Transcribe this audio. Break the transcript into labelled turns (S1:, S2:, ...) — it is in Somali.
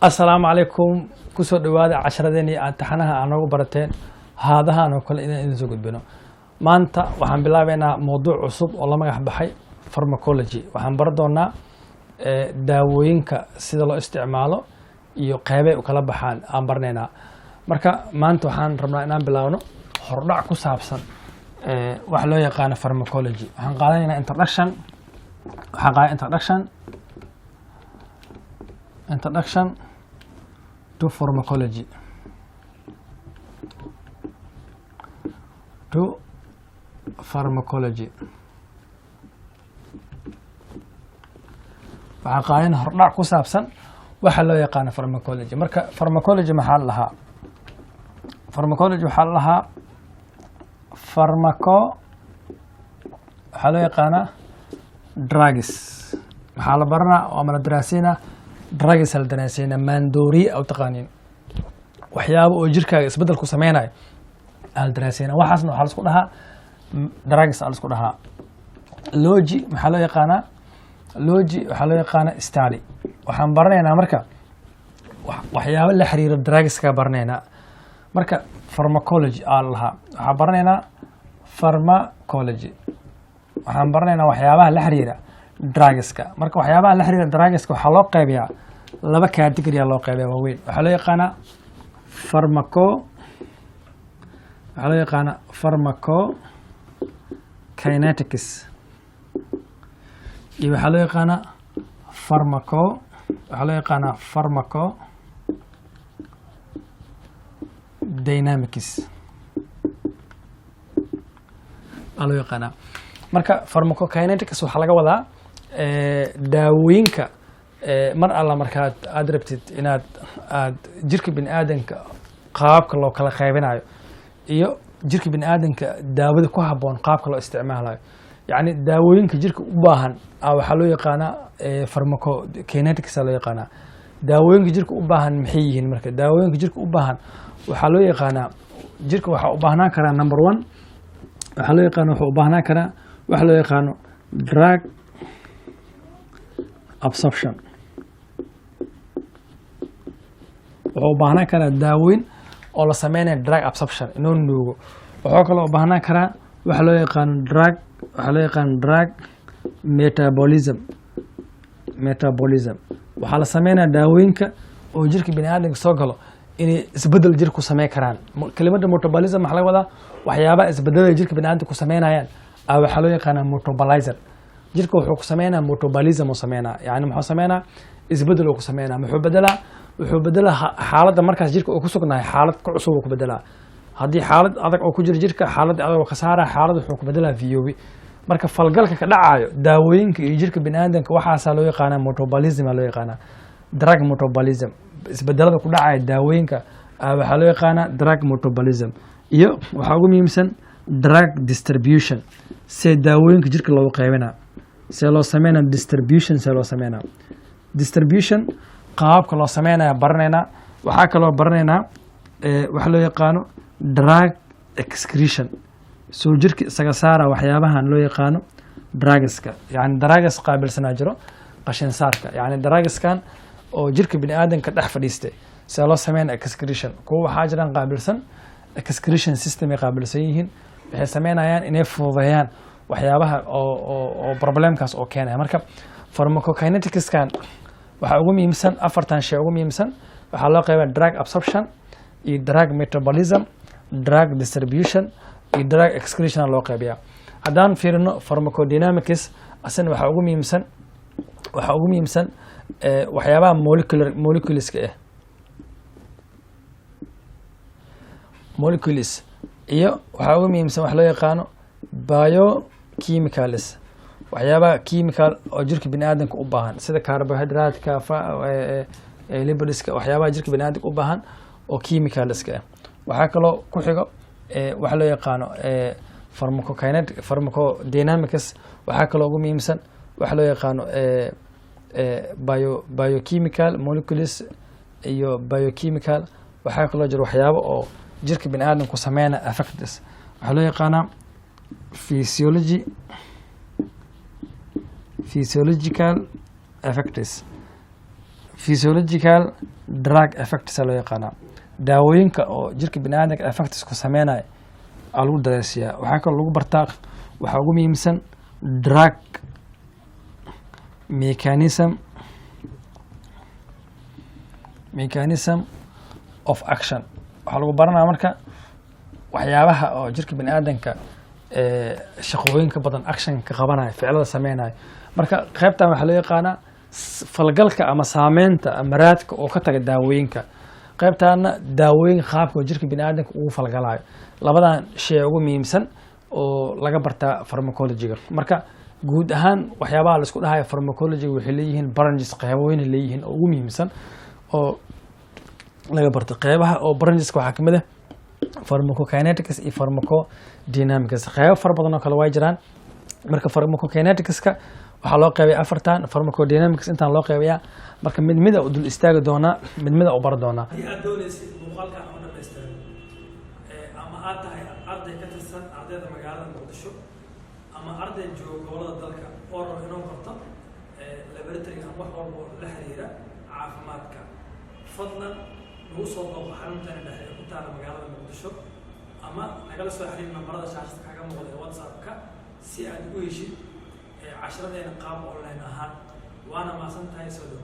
S1: Asalaamu calaykum. Kusoo dhawaada casharadeenii aad taxanaha aa noogu barateen haadahan oo kale inaan idin soo gudbino. Maanta waxaan bilaabeynaa mowduuc cusub oo la magax baxay pharmacology. Waxaan baran doonaa daawooyinka sida loo isticmaalo iyo qeybay u kala baxaan aan baranaynaa. Marka maanta waxaan rabnaa inaan bilaabno hordhac ku saabsan waxa loo yaqaano pharmacology. Waxaan qaadanaynaa introduction. Waxaan qaadan introduction to pharmacology, to pharmacology. Waxaan qaadan hordhac ku saabsan waxa loo yaqaano pharmacology. Marka pharmacology maxaa la lahaa? Pharmacology waxaa la lahaa pharmaco, waxaa loo yaqaanaa drugs. Maxaa la baranaa ama la daraasiinaa? Drugs la daraasiinaa, maandooriye u taqaaniin, waxyaabo oo jirkaaga isbeddel ku sameynayo aa la daraasiinaa. Waxaasna waxaa la isku dhahaa drugs aa la isku dhahaa. Logy maxaa loo yaqaanaa? Logy waxaa loo yaqaanaa study. Waxaan baranaynaa marka waxyaabo la xiriira drugska baranaynaa. Marka pharmacology aa la lahaa. Waxaan baranaynaa pharmacology, waxaan baranaynaa waxyaabaha la xiriira drugska. Marka waxyaabaha la xiriira drugska waxaa loo qaybiyaa laba category loo qaybiyaa waaweyn. Waxaa loo yaqaanaa pharmaco, waxaa loo yaqaanaa pharmacokinetics iyo waxaa loo yaqaanaa pharmaco, waxaa loo yaqaanaa pharmaco dynamics aa loo yaqaanaa. Marka pharmacokinetics waxaa laga wadaa daawooyinka mar alla markaad aad rabtid inaad aad jirka bini aadanka qaabka loo kala qaybinayo iyo jirka bini aadanka daawada ku habboon qaabka loo isticmaalayo, yacni daawooyinka jirka u baahan a waxaa loo yaqaanaa pharmacokinetics aa loo yaqaanaa. Daawooyinka jirka u baahan maxay yihiin? Marka daawooyinka jirka u baahan waxaa loo yaqaanaa, jirka waxaa u baahnaan karaa, number one, waxaa loo yaqaano, wuxuu u baahnaan karaa waxa loo yaqaano drug absorption. Wuxuu u baahnaan karaa daawooyin oo la sameynaya drug absorption, inuu nuugo. Wuxuu kaloo u baahnaan karaa waxa loo yaqaano drug, waxaa loo yaqaano drug metabolism. Metabolism waxaa la sameynaya daawooyinka oo jirka bini aadamka soo galo inay isbedel jirka ku sameyn karaan. Kelimada metabolism waxaa laga wadaa waxyaabaha isbedelada jirka bini aadamka ku sameynayaan a waxaa loo yaqaanaa metabolizer. Jirka wuxuu ku sameynaa metabolism uu sameynaa, yani muxuu sameynaa? Isbedel uu ku sameynaa. Muxuu bedelaa? Wuxuu bedelaa xaaladda markaas jirka uu ku sugnahay, xaalad ku cusub uu ku bedelaa. Haddii xaalad adag oo ku jiro jirka, xaalad adag oo ka saara, xaalad wuxuu ku bedelaa VOB. Marka falgalka ka dhacayo daawooyinka iyo jirka bini aadamka waxaasaa loo yaqaanaa metabolism aa loo yaqaanaa. Drug metabolism, isbedelada ku dhacaya daawooyinka waxaa loo yaqaanaa drug metabolism. Iyo waxaa ugu muhiimsan drug distribution, see daawooyinka jirka loogu qaybinaa, see loo sameynaa distribution, see loo sameynaa distribution, qaababka loo sameynaya baranaynaa. Waxaa kaloo baranaynaa waxa loo yaqaano drug excretion, soo jirka isaga saara waxyaabahan loo yaqaano drugska, yani drugs qaabilsanaa jiro qashin saarka, yani drugskan oo jirka bini aadamka dhex fadhiistay see loo sameynaa excretion. Kuwa waxaa jiraan qaabilsan excretion system ay qaabilsan yihiin, waxay sameynayaan inay fududeeyaan waxyaabaha oo problemkaas oo keenaya. Marka pharmacokineticskan waxaa ugu muhiimsan afartan shay ugu muhiimsan. Waxaa loo qeybaa drug absorption iyo drug metabolism, drug distribution iyo drug excretion loo qeybiyaa. Haddaan fiirino pharmacodynamics, asina waxaa ugu muhiimsan waxyaabaha molecular, moleculeska ah, molecules, iyo waxaa ugu muhiimsan wax loo yaqaano biochemicals, waxyaabaha chemical oo jirka bini aadamka u baahan sida carbohydrate-ka, lipids-ka, waxyaabaha jirka bini aadamka u baahan oo chemicalska ah. Waxaa kaloo ku xigo waxa loo yaqaano pharmacokinetic, pharmacodynamics. Waxaa kaloo ugu muhiimsan waxa loo yaqaano biochemical molecules iyo biochemical. Waxaa kaloo jira waxyaabo oo jirka bini aadamku sameynaya effects, waxaa loo yaqaanaa physiology, physiological effects. Physiological drug effects loo yaqaanaa, daawooyinka oo jirka bini aadamka effects ku sameynaya aa lagu dareesiyaa. Waxaa kaloo lagu bartaa, waxaa ugu muhiimsan, drug mechanism of action. Waxaa lagu baranaya marka waxyaabaha oo jirka bini aadamka shaqooyinka badan action ka qabanaya, ficilada sameynaya. Marka qaybtan waxaa loo yaqaanaa falgalka ama saameynta ama raadka oo ka taga daawooyinka. Qaybtaana daawooyinka qaabka oo jirka bini aadamka ugu falgalayo. Labadan shay ugu muhiimsan oo laga bartaa pharmacology-ga. Marka guud ahaan waxyaabaha la isku dhahayo pharmacology waxay leeyihiin branches, qeybooyin leeyihiin oo ugu muhiimsan oo laga barto. Qeybaha oo brancheska waxaa kamid ah pharmacokinetics iyo pharmacodynamics. Qeybo fara badan oo kale way jiraan. Marka pharmacokineticska waxaa loo qeybaya afartan, pharmacodynamics intaan loo qeybayaa. Marka mid mida u dul istaagi doonaa, mid mida u bari doonaa. Haddii aad doonaysid muuqaalkan oo dhammaystiran, ama aad tahay arday ka tirsan ardayda magaalada Muqdisho ama arday jooga gobolada dalka oo rabo inuu barto laboratory ama wax walba oo la xiriira caafimaadka, fadlan nagu soo booqo xaruntani dhexe ee ku taala magaalada Muqdisho, ama nagala soo xiriir nambarada shaashada kaaga muuqda ee WhatsApp-ka si aad ugu heshid casharadeena qaab online ahaan. Waana mahadsan tahay, soo dhow.